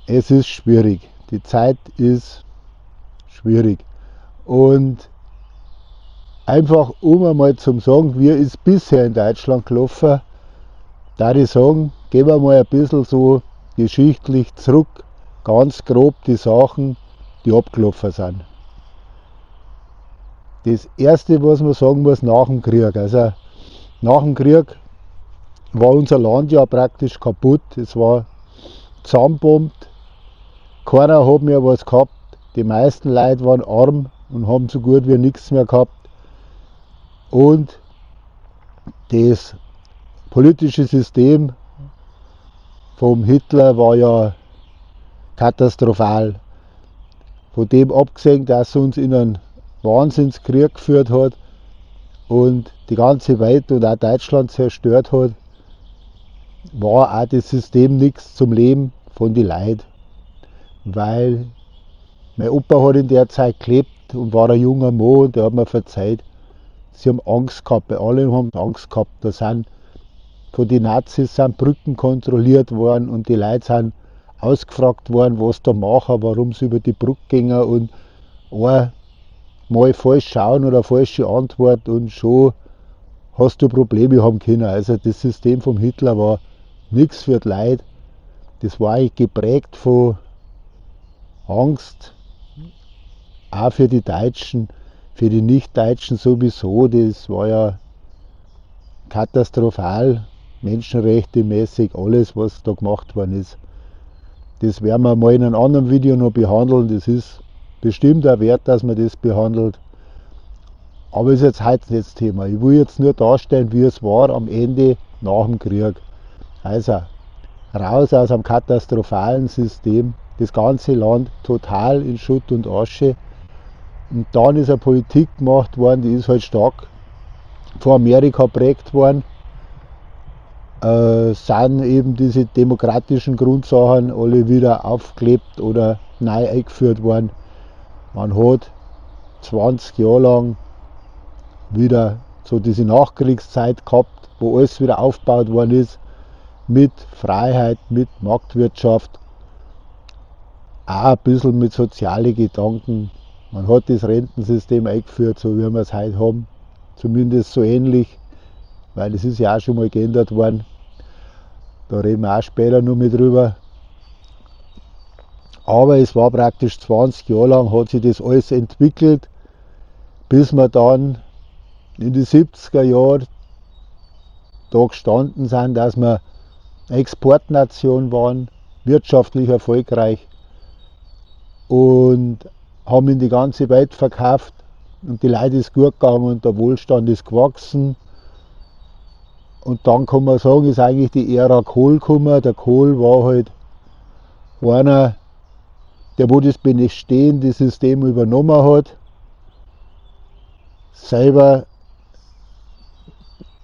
Es ist schwierig. Die Zeit ist schwierig. Und einfach, um einmal zum sagen, wie ist bisher in Deutschland gelaufen, da ich sagen, gehen wir mal ein bisschen so geschichtlich zurück, ganz grob die Sachen, die abgelaufen sind. Das Erste, was man sagen muss, nach dem Krieg. Also nach dem Krieg war unser Land ja praktisch kaputt. Es war zusammenbombt. Keiner hat mehr was gehabt. Die meisten Leute waren arm und haben so gut wie nichts mehr gehabt. Und das politische System vom Hitler war ja katastrophal. Von dem abgesehen, dass er uns in einen Wahnsinnskrieg geführt hat und die ganze Welt und auch Deutschland zerstört hat, war auch das System nichts zum Leben von den Leuten. Weil mein Opa hat in der Zeit gelebt und war ein junger Mann und der hat mir verzeiht, sie haben Angst gehabt, bei allen haben Angst gehabt. Da sind von den Nazis sind Brücken kontrolliert worden und die Leute sind ausgefragt worden, was da machen, warum sie über die Brücke gingen, und einmal falsch schauen oder falsche Antwort und schon hast du Probleme haben können. Also das System vom Hitler war nichts für die Leute. Das war eigentlich geprägt von Angst, auch für die Deutschen, für die Nicht-Deutschen sowieso. Das war ja katastrophal, menschenrechtemäßig, alles, was da gemacht worden ist. Das werden wir mal in einem anderen Video noch behandeln. Das ist bestimmt auch wert, dass man das behandelt. Aber ist jetzt heute nicht das Thema. Ich will jetzt nur darstellen, wie es war am Ende nach dem Krieg. Also raus aus einem katastrophalen System, das ganze Land total in Schutt und Asche. Und dann ist eine Politik gemacht worden, die ist halt stark von Amerika geprägt worden. Sind eben diese demokratischen Grundsachen alle wieder aufgelebt oder neu eingeführt worden. Man hat 20 Jahre lang wieder so diese Nachkriegszeit gehabt, wo alles wieder aufgebaut worden ist, mit Freiheit, mit Marktwirtschaft, auch ein bisschen mit sozialen Gedanken. Man hat das Rentensystem eingeführt, so wie wir es heute haben, zumindest so ähnlich, weil es ist ja auch schon mal geändert worden. Da reden wir auch später noch mit drüber. Aber es war praktisch 20 Jahre lang, hat sich das alles entwickelt, bis wir dann in die 70er Jahre da gestanden sind, dass wir Exportnation waren, wirtschaftlich erfolgreich und haben in die ganze Welt verkauft und die Leute ist gut gegangen und der Wohlstand ist gewachsen. Und dann kann man sagen, ist eigentlich die Ära Kohl gekommen. Der Kohl war halt einer, der wo das bestehende System übernommen hat, selber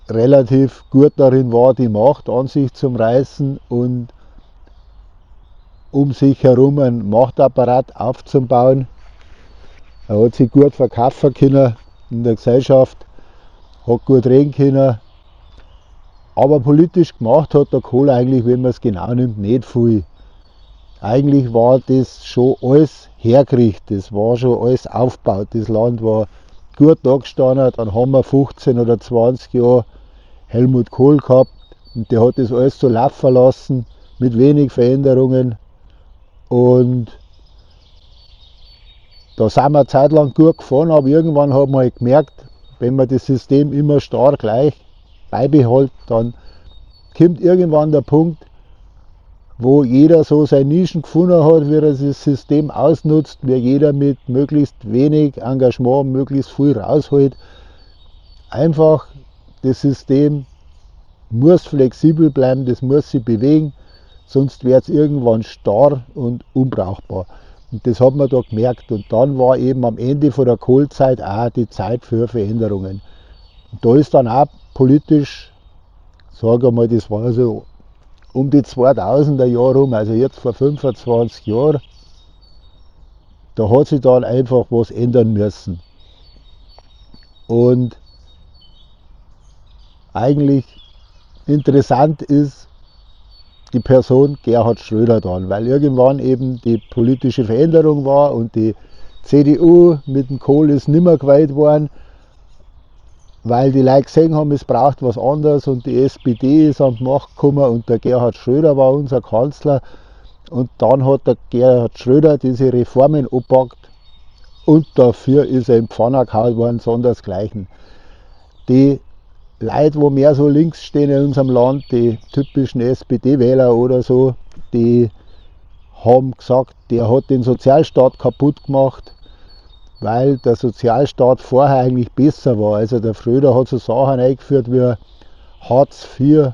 relativ gut darin war, die Macht an sich zu reißen und um sich herum einen Machtapparat aufzubauen. Er hat sich gut verkaufen können in der Gesellschaft, hat gut reden können. Aber politisch gemacht hat der Kohl eigentlich, wenn man es genau nimmt, nicht viel. Eigentlich war das schon alles hergerichtet, das war schon alles aufgebaut. Das Land war gut da gestanden, dann haben wir 15 oder 20 Jahre Helmut Kohl gehabt und der hat das alles so laufen lassen, mit wenig Veränderungen. Und da sind wir eine Zeit lang gut gefahren, aber irgendwann hat man halt gemerkt, wenn man das System immer starr gleich beibehält, dann kommt irgendwann der Punkt, wo jeder so seine Nischen gefunden hat, wie er das System ausnutzt, wie jeder mit möglichst wenig Engagement möglichst viel rausholt. Einfach, das System muss flexibel bleiben, das muss sich bewegen, sonst wird's irgendwann starr und unbrauchbar. Und das hat man da gemerkt. Und dann war eben am Ende von der Kohlzeit auch die Zeit für Veränderungen. Und da ist dann auch politisch, sage ich mal, das war so um die 2000er Jahre rum, also jetzt vor 25 Jahren, da hat sich dann einfach was ändern müssen. Und eigentlich interessant ist, Die Person Gerhard Schröder dran, weil irgendwann eben die politische Veränderung war und die CDU mit dem Kohl ist nimmer gewählt worden, weil die Leute gesehen haben, es braucht was anderes, und die SPD ist an die Macht gekommen und der Gerhard Schröder war unser Kanzler. Und dann hat der Gerhard Schröder diese Reformen angepackt und dafür ist er in die Pfanne gehauen worden, sondersgleichen. Die Leute, wo mehr so links stehen in unserem Land, die typischen SPD-Wähler oder so, die haben gesagt, der hat den Sozialstaat kaputt gemacht, weil der Sozialstaat vorher eigentlich besser war. Also der Schröder hat so Sachen eingeführt wie Hartz IV,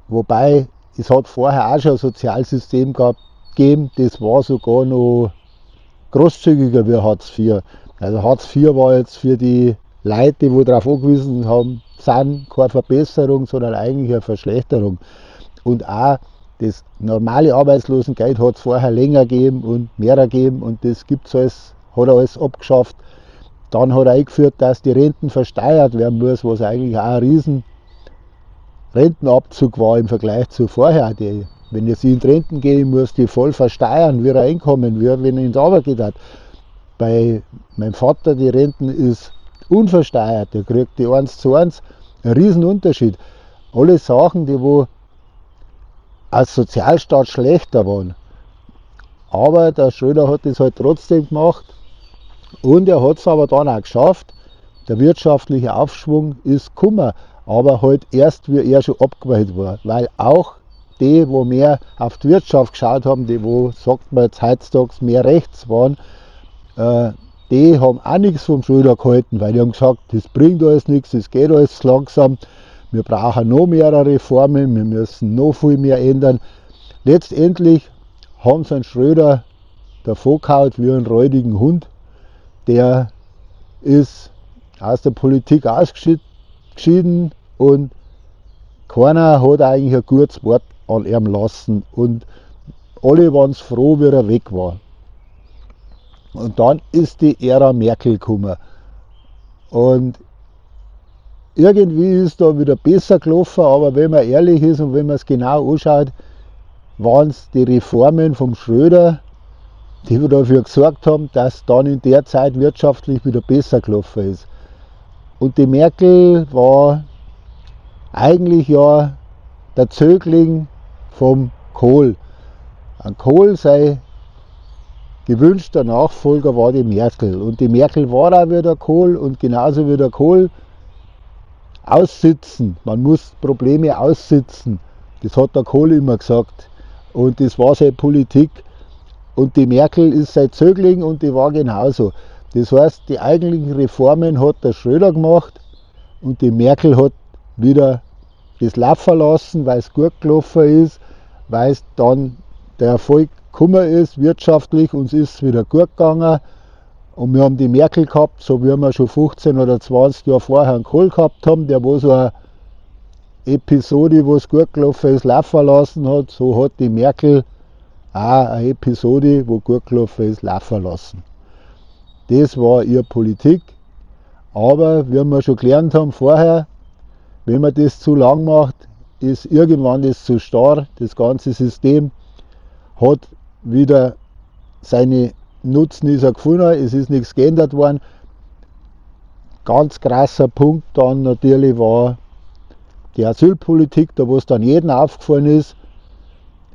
wobei es hat vorher auch schon ein Sozialsystem gegeben, das war sogar noch großzügiger wie Hartz IV. Also Hartz IV war jetzt für die Leute, die darauf angewiesen haben, sind keine Verbesserung, sondern eigentlich eine Verschlechterung. Und auch das normale Arbeitslosengeld hat es vorher länger gegeben und mehr gegeben und das gibt's alles, hat er alles abgeschafft. Dann hat er eingeführt, dass die Renten versteuert werden muss, was eigentlich auch ein riesen Rentenabzug war im Vergleich zu vorher. Wenn ich in die Renten gehe, muss die voll versteuern, wie ein Einkommen, wie wenn ich ins Arbeit geht. Bei meinem Vater, die Renten ist unversteuert, der kriegt die 1:1. Ein Riesenunterschied. Alle Sachen, die wo als Sozialstaat schlechter waren. Aber der Schröder hat das halt trotzdem gemacht und er hat es aber dann auch geschafft. Der wirtschaftliche Aufschwung ist gekommen, aber halt erst, wie er schon abgewählt war, weil auch die, wo mehr auf die Wirtschaft geschaut haben, die, wo, sagt man jetzt heutzutage, mehr rechts waren, die haben auch nichts vom Schröder gehalten, weil die haben gesagt, das bringt alles nichts, das geht alles langsam, wir brauchen noch mehr Reformen, wir müssen noch viel mehr ändern. Letztendlich haben sie einen Schröder davon gehauen wie einen räudigen Hund. Der ist aus der Politik ausgeschieden und keiner hat eigentlich ein gutes Wort an ihm lassen und alle waren froh, wie er weg war. Und dann ist die Ära Merkel gekommen. Und irgendwie ist da wieder besser gelaufen, aber wenn man ehrlich ist und wenn man es genau anschaut, waren es die Reformen vom Schröder, die dafür gesorgt haben, dass dann in der Zeit wirtschaftlich wieder besser gelaufen ist. Und die Merkel war eigentlich ja der Zögling vom Kohl. An Kohl sei gewünschter Nachfolger war die Merkel. Und die Merkel war auch wie der Kohl und genauso wie der Kohl aussitzen. Man muss Probleme aussitzen. Das hat der Kohl immer gesagt. Und das war seine Politik. Und die Merkel ist sein Zögling und die war genauso. Das heißt, die eigentlichen Reformen hat der Schröder gemacht und die Merkel hat wieder das laufen lassen, weil es gut gelaufen ist, weil es dann der Erfolg gekommen ist, wirtschaftlich, uns ist es wieder gut gegangen. Und wir haben die Merkel gehabt, so wie wir schon 15 oder 20 Jahre vorher einen Kohl gehabt haben, der wo so eine Episode, wo es gut gelaufen ist, laufen lassen hat, so hat die Merkel auch eine Episode, wo gut gelaufen ist, laufen lassen. Das war ihre Politik. Aber wie wir schon gelernt haben vorher, wenn man das zu lang macht, ist irgendwann das zu starr. Das ganze System hat wieder seine Nutznießer gefunden, es ist nichts geändert worden. Ganz krasser Punkt dann natürlich war die Asylpolitik, da wo es dann jedem aufgefallen ist,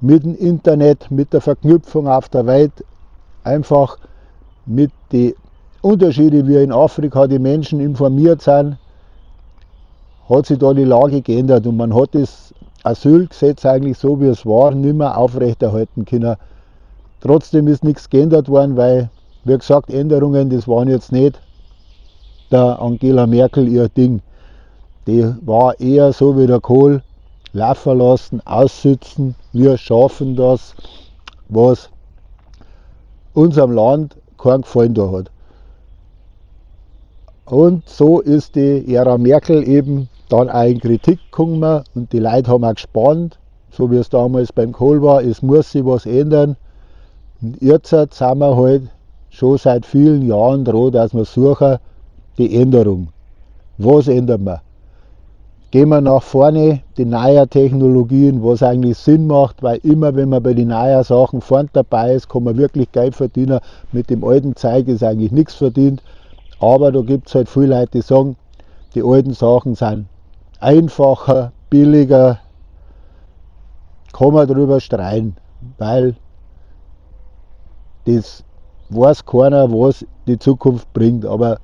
mit dem Internet, mit der Verknüpfung auf der Welt, einfach mit den Unterschieden, wie in Afrika die Menschen informiert sind, hat sich da die Lage geändert und man hat das Asylgesetz eigentlich so, wie es war, nicht mehr aufrechterhalten können. Trotzdem ist nichts geändert worden, weil, wie gesagt, Änderungen, das waren jetzt nicht der Angela Merkel ihr Ding. Die war eher so wie der Kohl, laufen lassen, aussitzen, wir schaffen das, was unserem Land keinen Gefallen da hat. Und so ist die Ära Merkel eben dann auch in Kritik gekommen und die Leute haben auch gespannt, so wie es damals beim Kohl war, es muss sich was ändern. Und jetzt sind wir halt schon seit vielen Jahren dran, dass wir suchen die Änderung. Was ändern wir? Gehen wir nach vorne, die neuen Technologien, was eigentlich Sinn macht, weil immer, wenn man bei den neuen Sachen vorne dabei ist, kann man wirklich Geld verdienen. Mit dem alten Zeug ist eigentlich nichts verdient. Aber da gibt es halt viele Leute, die sagen, die alten Sachen sind einfacher, billiger, kann man darüber streiten, weil das weiß keiner, was die Zukunft bringt. Aber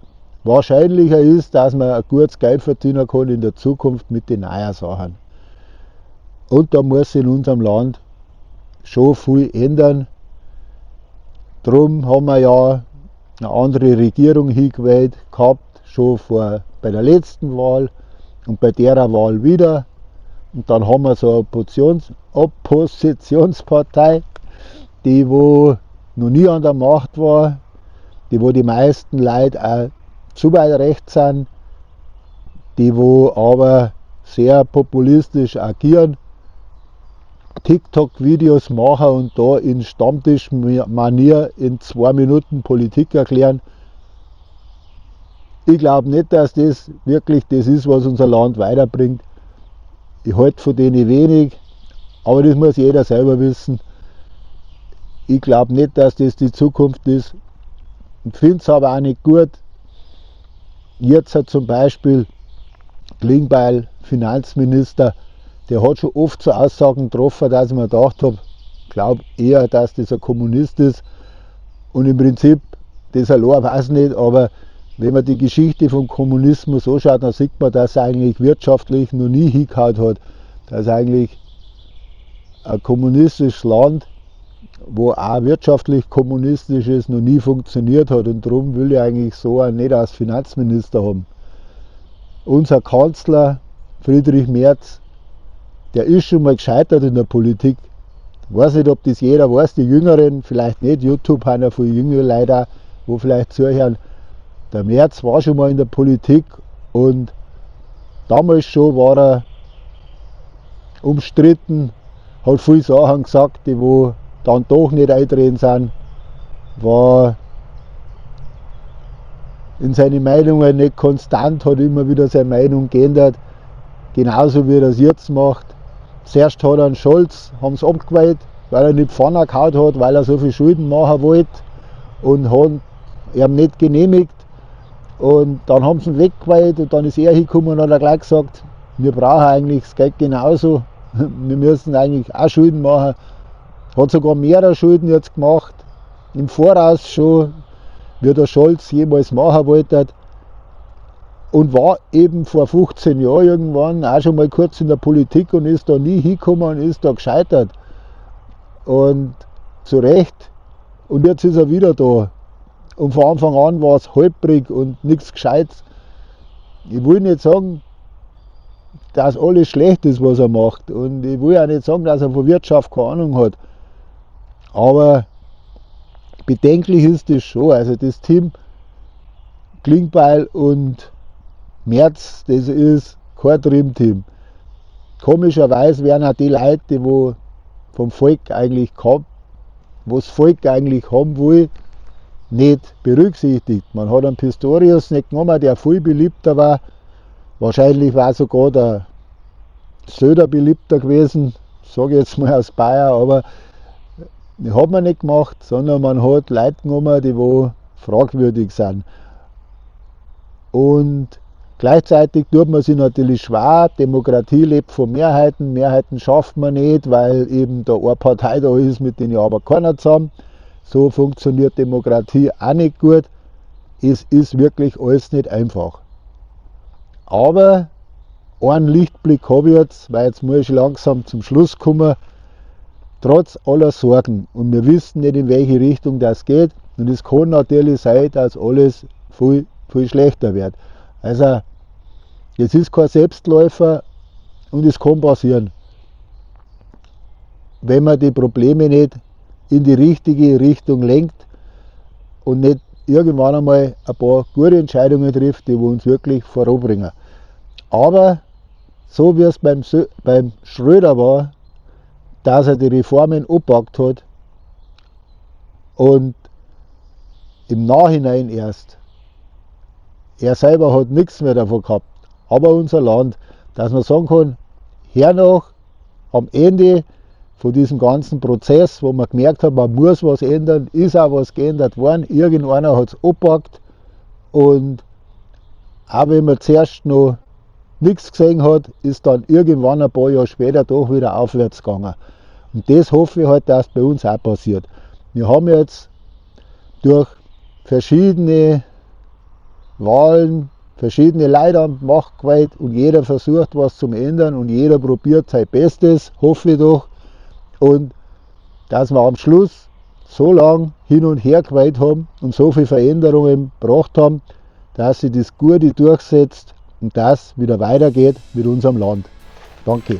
wahrscheinlicher ist, dass man ein gutes Geld verdienen kann in der Zukunft mit den neuen Sachen. Und da muss sich in unserem Land schon viel ändern. Drum haben wir ja eine andere Regierung hingewählt gehabt, schon vor, bei der letzten Wahl und bei der Wahl wieder. Und dann haben wir so eine Oppositionspartei, die wo noch nie an der Macht war, die wo die meisten Leute auch zu weit rechts sind, die wo aber sehr populistisch agieren, TikTok-Videos machen und da in Stammtischmanier in 2 Minuten Politik erklären. Ich glaube nicht, dass das wirklich das ist, was unser Land weiterbringt. Ich halte von denen wenig, aber das muss jeder selber wissen. Ich glaube nicht, dass das die Zukunft ist. Ich finde es aber auch nicht gut. Jetzt hat zum Beispiel Klingbeil, Finanzminister, der hat schon oft so Aussagen getroffen, dass ich mir gedacht habe, glaube eher, dass das ein Kommunist ist. Und im Prinzip, das allein weiß ich nicht, aber wenn man die Geschichte vom Kommunismus anschaut, dann sieht man, dass er eigentlich wirtschaftlich noch nie hingehauen hat. Dass eigentlich ein kommunistisches Land, wo auch wirtschaftlich kommunistisch ist, noch nie funktioniert hat. Und darum will ich eigentlich so einen nicht als Finanzminister haben. Unser Kanzler Friedrich Merz, der ist schon mal gescheitert in der Politik. Ich weiß nicht, ob das jeder weiß, die Jüngeren vielleicht nicht. YouTube haben ja viele jüngere Leute, wo vielleicht zuhören. Der Merz war schon mal in der Politik und damals schon war er umstritten, hat viele Sachen gesagt, die wo dann doch nicht eintreten sind, war in seinen Meinungen nicht konstant, hat immer wieder seine Meinung geändert, genauso wie er das jetzt macht. Zuerst hat er einen Scholz, haben sie abgewählt, weil er nicht vorne gehauen hat, weil er so viel Schulden machen wollte, und hat ihm nicht genehmigt. Und dann haben sie ihn weggewählt und dann ist er hingekommen und hat er gleich gesagt, wir brauchen eigentlich das Geld genauso, wir müssen eigentlich auch Schulden machen. Hat sogar mehrere Schulden jetzt gemacht, im Voraus schon, wie der Scholz jemals machen wollte. Und war eben vor 15 Jahren irgendwann auch schon mal kurz in der Politik und ist da nie hingekommen und ist da gescheitert. Und zu Recht. Und jetzt ist er wieder da. Und von Anfang an war es holprig und nichts Gescheites. Ich will nicht sagen, dass alles schlecht ist, was er macht. Und ich will auch nicht sagen, dass er von Wirtschaft keine Ahnung hat. Aber bedenklich ist das schon. Also das Team Klingbeil und Merz, das ist kein Dreamteam. Komischerweise werden auch die Leute, die wo vom Volk eigentlich kommen, wo das Volk eigentlich haben will, nicht berücksichtigt. Man hat einen Pistorius nicht genommen, der viel beliebter war. Wahrscheinlich war sogar der Söder beliebter gewesen, sage ich jetzt mal aus Bayern, aber das hat man nicht gemacht, sondern man hat Leute genommen, die wo fragwürdig sind. Und gleichzeitig tut man sich natürlich schwer. Demokratie lebt von Mehrheiten. Mehrheiten schafft man nicht, weil eben da eine Partei da ist, mit denen aber keiner zusammen. So funktioniert Demokratie auch nicht gut. Es ist wirklich alles nicht einfach. Aber einen Lichtblick habe ich jetzt, weil jetzt muss ich langsam zum Schluss kommen. Trotz aller Sorgen, und wir wissen nicht, in welche Richtung das geht, und es kann natürlich sein, dass alles viel, viel schlechter wird. Also, es ist kein Selbstläufer und es kann passieren, wenn man die Probleme nicht in die richtige Richtung lenkt und nicht irgendwann einmal ein paar gute Entscheidungen trifft, die uns wirklich voranbringen. Aber so wie es beim Schröder war, dass er die Reformen angepackt hat und im Nachhinein erst, er selber hat nichts mehr davon gehabt, aber unser Land, Dass man sagen kann, hernach, am Ende von diesem ganzen Prozess, wo man gemerkt hat, man muss was ändern, ist auch was geändert worden. Irgendeiner hat es angepackt und auch wenn man zuerst noch nichts gesehen hat, ist dann irgendwann ein paar Jahre später doch wieder aufwärts gegangen. Und das hoffe ich halt, dass bei uns auch passiert. Wir haben jetzt durch verschiedene Wahlen verschiedene Leute an die Macht gewählt und jeder versucht, was zum ändern und jeder probiert sein Bestes, hoffe ich doch. Und dass wir am Schluss so lang hin und her gewählt haben und so viele Veränderungen gebracht haben, dass sich das Gute durchsetzt und das wieder weitergeht mit unserem Land. Danke.